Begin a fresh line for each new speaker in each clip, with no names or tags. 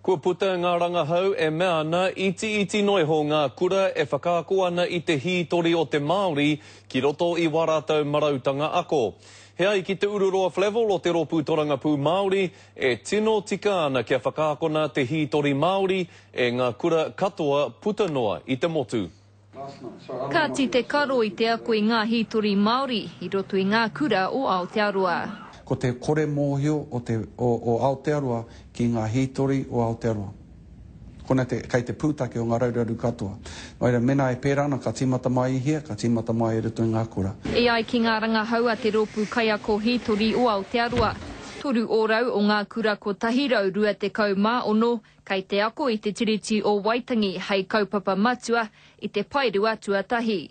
Kua puta ngā rangahau e mea ana itiiti noa iho ngā kura e whakaako ana i te hītori o te Māori ki roto i wā rātou marautanga ako. He ai ki Te Ururoa Flavell o te Rōpū Torangapū Māori, e tino tika ana kia whakaakona te hītori Māori e ngā kura katoa puta noa i te motu.
Kāti te karo i te ako i ngā hītori Māori i roto i ngā kura o Aotearoa.
Ko te kore mōhio o te, o, o Aotearoa ki ngā hītori o Aotearoa. Konei te, kei te pūtake o ngā raruraru katoa. Nō reira, mēnā e pērā ana, ka tīmata mai i hea? Ka tīmata mai i roto i ngā kura.
E ai ki ngā rangahau a te Rōpū Kaiako Hītori o Aotearoa, 3% o ngā kura 126 Kei te ako i te Tiriti o Waitangi hei kaupapa matua i te paerua tuatahi.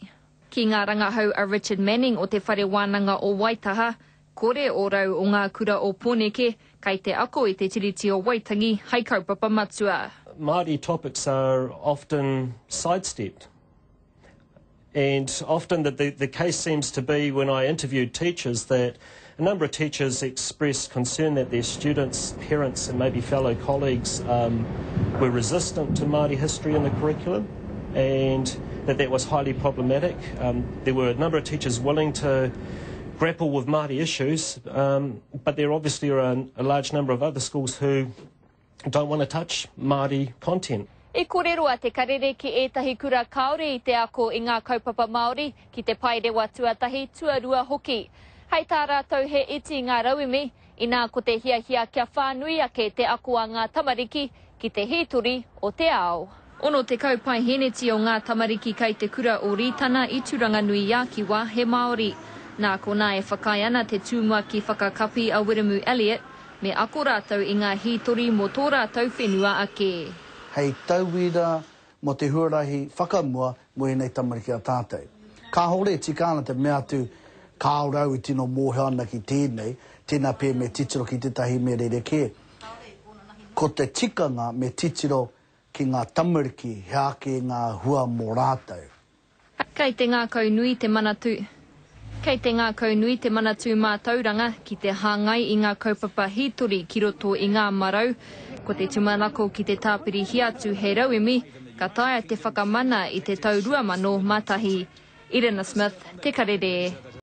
Ki ngā rangahau a Richard Manning o Te Whare Wānanga o Waitaha, kore ōrau o ngā kura o Pōneke kei te ako i te Tiriti o Waitangi hei kaupapa matua.
Māori topics are often sidestepped and often the, the, the case seems to be when I interviewed teachers that a number of teachers expressed concern that their students, parents and maybe fellow colleagues um, were resistant to Māori history in the curriculum and that that was highly problematic. Um, there were a number of teachers willing to grapple with Māori issues, um, but there obviously are a, a large number of other schools who don't want to touch Māori content.
I korero a Te Karere ki ētahi kura kāore i te ako i ngā kaupapa Māori ki te paerewa tuatahi, tuarua hoki. Hei tā rātou he iti ngā rauemi, inā ko te hiahia kia whānui ake te ako a ngā tamariki ki te hītori o te ao. 60 paeheneti o ngā tamariki kei te kura o Rītana i Turanganui-a-Kiwa he Māori. Nā konā e whakaae ana te tumuaki whakakapi a Wiremu Elliott, Me ako rātou i ngā hītori mō tō rātou whenua ake.
Hei tauira mō te huarahi whakamua mō ēnei tamariki a tātou. Kāore e tika ana te mea atu kāore au e tino mōhio ana ki tēnei, tēnā pea me titiro ki tētahi mea rerekē. Ko te tikanga me titiro ki ngā tamariki he ake ngā hua mō rātou.
Kei te ngākaunui te Manatū Kei te ngākaunui te Manatū Mātauranga ki te hāngai i ngā kaupapa hītori ki roto i ngā marau. Ko te tūmanako ki te tāpirihia atu he rauemi ka taea te whakamana i te tau 2001. Irina Smith, Te Karere.